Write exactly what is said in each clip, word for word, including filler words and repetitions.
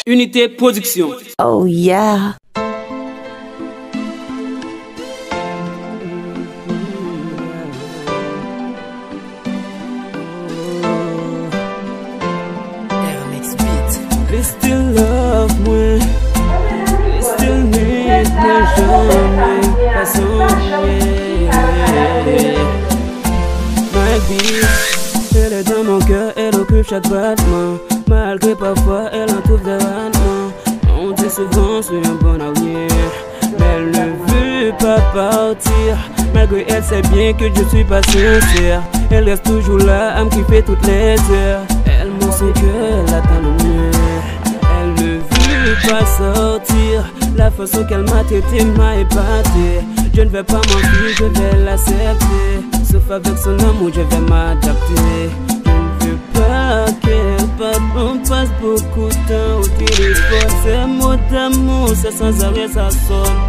Unité Production. Oh yeah. Li still love mwen. Li still need mwen, janm fason mwen. My bitch, elle est dans mon cœur, elle occupe chaque battement. Malgré parfois elle en trouve des ratements. On dit souvent je suis un bon à rien, mais elle ne veut pas partir. Malgré elle sait bien que je suis pas sincère, elle reste toujours là à me kiffer toutes les heures. Elle montre son cœur, elle attend le mien. Elle ne veut pas sortir. La façon qu'elle m'a traité m'a épaté. Je ne vais pas mentir, je vais l'accepter. Sauf avec son amour, je vais m'adapter. Je ne veux pas qu'elle parte, on passe beaucoup de temps au téléphone. Ces mots d'amour, c'est sans arrêt, ça sonne.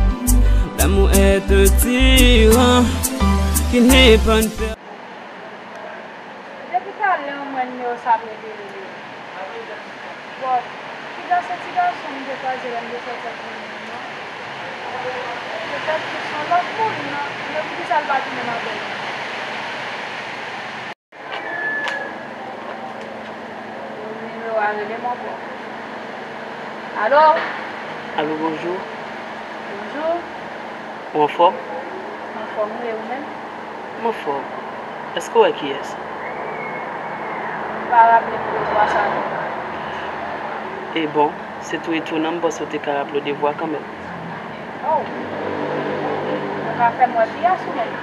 L'amour est un tyran qui n'est pas une per- Depi talè m wè nimewo sa ap rele rele. Bon, piga se ti gason m te kwaze lè m te sòti ak moun nan, non. Petèt li se yon lòt moun, non, men poukisa l pa tounen m avè l? Nimewo a rele m ankò. Alo? Alo, bonjou. Bonjou. Ou anfòm? M anfòm, wi, e ou menm? M anfòm. Èske w wè kiyès? M pa raple m de vwa sa non. E bon, se tou etonan, m panse w te ka raple w de vwa kanmenm. Oh! Ou ka fè m wè kiyès ou menm?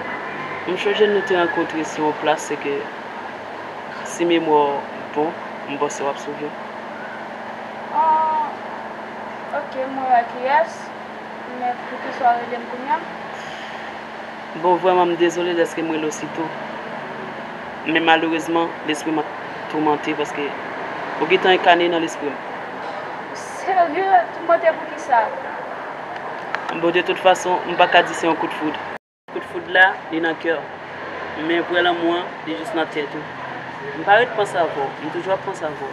M chonje nou te rankontre sou yon plas, se ke si memwa w bon, m panse w ap souvni. Oh, ok, mwen wè kiyès. Men poukisa w rele m kounye a? Bon, vrèman, m dezole dèske m rele w sito. Men malerezman, lespri m ap toumante paske ou gentan enkane nan lespri m. Serye? Toumante poukisa? Bon, de tout fason, m pa ka di se yon kout foud. Kout foud la, li nan kè w. Men vrè lanmou an, li jis nan tèt ou. M pa ret panse avè w, m toujou ap panse avè w.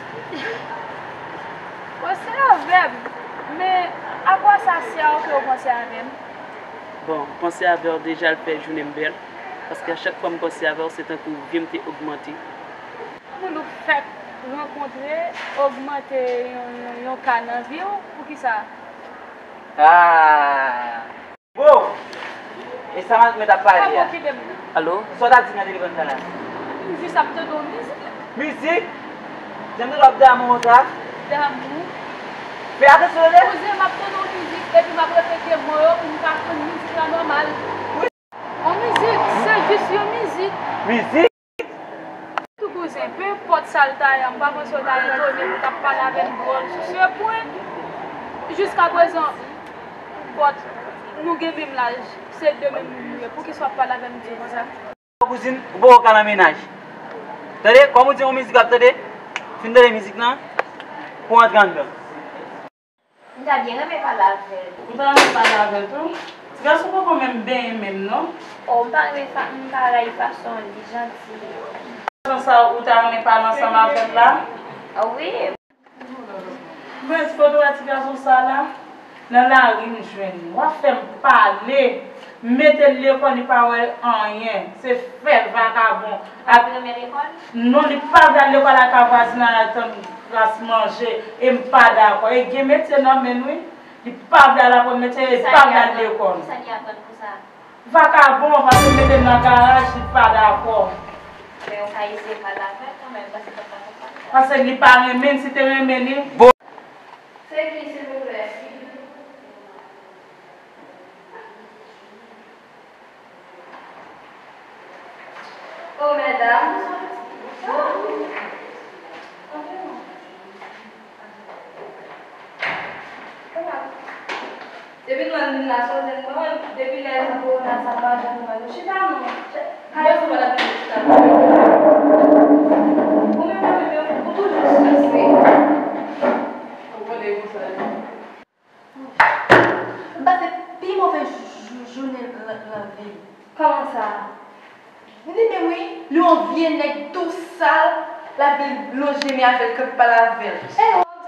Panse avè m? Men, apre sa, se a w ke w panse avè m? Bon, panse avè w deja l fè jounen m bèl, paske a chak fwa m panse avè w, se tankou vi m te ogmante. Moun ou fèk rankontre ogmante yon, yon, yon ka nan vi w, poukisa? Ah! Bro, e sa m ap mèt ap pale a? Alo? Sa w t ap di nan telefòn sa la? M jis ap tande yon mizik. Mizik? Jan m tande w ap damou konsa? Damou? Fè atansyon tande! Kouzen, m ap tande yon mizik epi m ap repete mo yo pou m ka konn mizik la nòmal. Wi. Yon mizik, se jis yon mizik. Mizik? Tou kouzen, pe enpòt sa l ta ye, m pa panse w ta etone pou w t ap pale avè m dwòl sou se pwen. Jiskaprezan, but, nou gen menm laj, se de menm moun nou ye. Poukisa w ap pale avè m di konsa? Kouzin, ou poko ka nan mennaj. Tande, kòm ou di yon mizik w ap tande, fin tande mizik lan, pou w antre anndan. M ta byen renmen pale avè l. Ou ta renmen pale avè l tou? Ti gason poko menm benyen menm non. Oh, m pa renmen fa, m pa rayi fason li janti. Fason sa ou ta renmen pale ansanm avè l la? Ah wi. Men kote w wè ti gason sa la? Nan lari m jwenn li. W ap fè m pale. M mete l lekòl, li pa wè anyen. Se fè vakabon. Li pa vle al lekòl? Non, li pa vle al lekòl, al ka vwazinay al tann kras manje. E m pa dakò. E gen metye nan men l, wi. Li pa vle al aprann metye, li pa vle al lekòl. Kisa li aprann konsa? Vakabon, paske m mete l nan garaj, li pa dakò. Men ou ka eseye pale avè l kanmenm, paske l pa konprann. Paske li pa renmen l, si te renmen li. Bon. Se ki, silvouplè? Oh, medam, nou soti. Depi nou wè nou vin la, se yon zen mwen, depi lè tan korona sa, nou pa janm wè nou. Chita non. Kay ou sou pala vin chita. Ou menm, ou menm, ou toujou strese. Ou konnen konsa. M pase pi move jou-, jou-, jounen nan, nan vi m. Kòman sa? Li menm wi, li yon vye nèg tou sal, l ap vin lonje men avè l k ap pale avè l. E w ap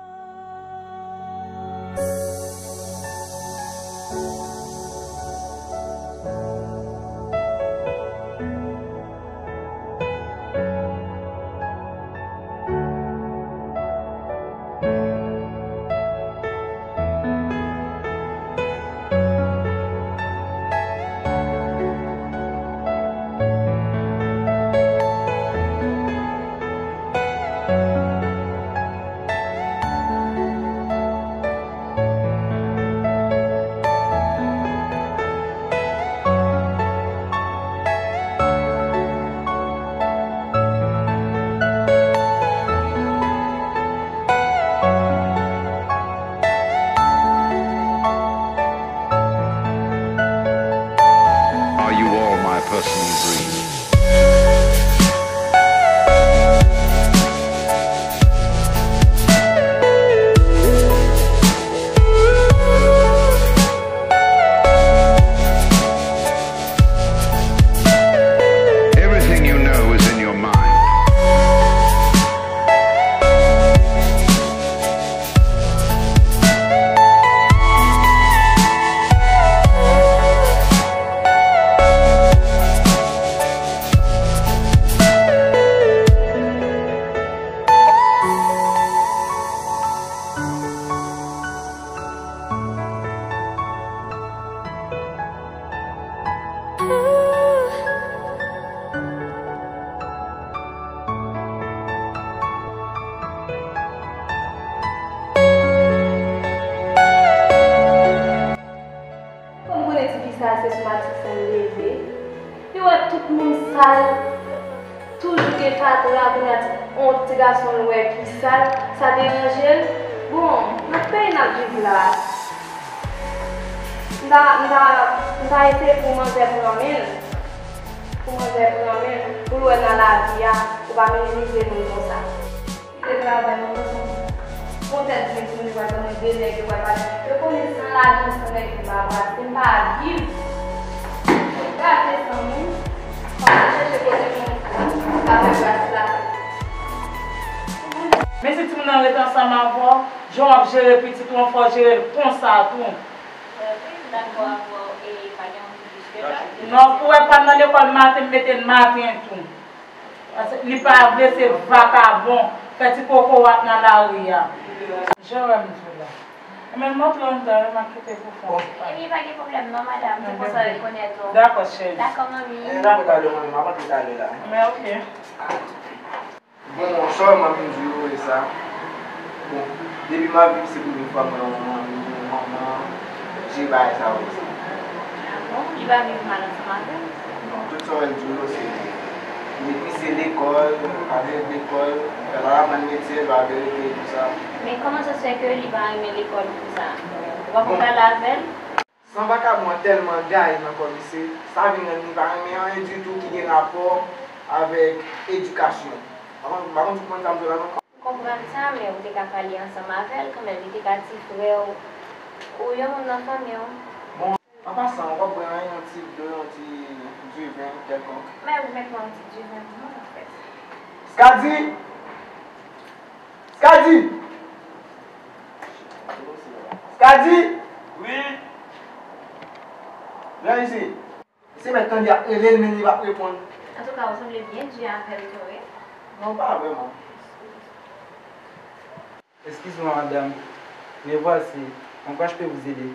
Are you all my personal dreams? Everything you know is in your mind. Kòm konnen tifi sa a se sou matik sa l leve, li wè tout moun sal, toujou gen fatra, kounye a ti, yon ti gason l wè ki sal, sa deranje l. Bon, nan ki peyi n ap viv la? M ta, m ta, m ta eseye pou manzè pran men l, pou manzè pran men l, pou l wè nan lavi a, ou pa minimize moun konsa. Kite travay mwen, mwen se yon tèt byen timoun yo pral ban mwen de nèg yo pral pale. Yo konnen san lajan san nèg yo pa pase, m pa viv. Gate san moun, fò m al chèche kote moun ka fè gras la. Men si timoun nan ret ansanm avè w, jan w ap jere pitit ou an, fò w jere l konsa tou. Wi, m dakò avè w, e pa gen anpil plis ke sa. Non, pou wè pa l nan lekòl maten, m mete l maten tou. Paske li pa vle, se vakabon, fè ti kokorat nan lari a. Jan w wè m di w la. Enben, montre w anndan, wi, m ap kite pou fon. Ebyen, pa gen pwoblèm non, madanm, se konsa yo rekonèt ou. Dakò, cheri. Dakò, manmi. E, n ap talè, manmi, m ap antre talè la. Men, oke. Bon, sa w wè m ap vin di w, e sa. Bon, depi m ap viv, se premye fwa m wè yon manmi, yon manman jere bagay sa yo konsa. Ah bon? Li pa viv mal ansanm avè w? Non, tout sa w wè l di w yo, se depi se lekòl, pa vle lekòl, fè l al aprann metye, l pa vle rete, tout sa. Men kòman sa se fè ke li pa renmen lekòl konsa? Ou pa konn pale avè l? San vakabon an tèlman gaye nan kò misye, sa vin rann li pa renmen anyen ditou ki gen rapò avèk edikasyon. M pa konn, m pa konn si w konprann sa m di w la non. M konprann sa, men ou te ka pale ansanm avè l kanmenm, li te ka ti frè w ou yon moun nan fanmi w. Bon, an pasan, w ap bwè yon ti dlo, yon ti diven kèlkonk. Men ou mèt pran yon ti diven pou mwen, anfèt. Skadi! Skadi! Skadi! Wi. Vin isi. Se mèt tande ap rele l, men li p ap reponn. Antouka, ou sanble byen di avè l tou, wi. Non, pa vrèman. Excuse-moi, madame, me voici. En quoi je peux vous aider?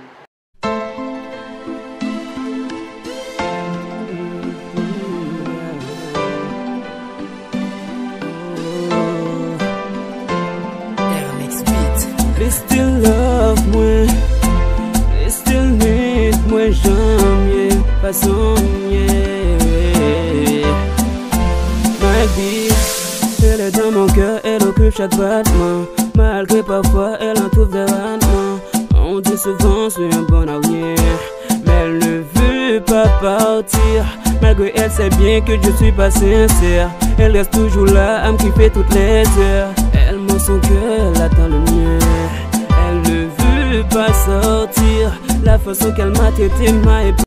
Li still love mwen, li still need mwen jan m ye, fason m ye. My bitch, elle est dans mon cœur, elle occupe chaque battement. Malgré parfois elle en trouve des ratements. On dit souvent c'est un bon à rien, mais elle ne veut pas partir. Malgré elle sait bien que je suis pas sincère. Elle reste toujours là à me kiffer toutes les heures. Elle ment son cœur, elle attend le mien. Elle ne veut pas sortir. La façon qu'elle m'a traité m'a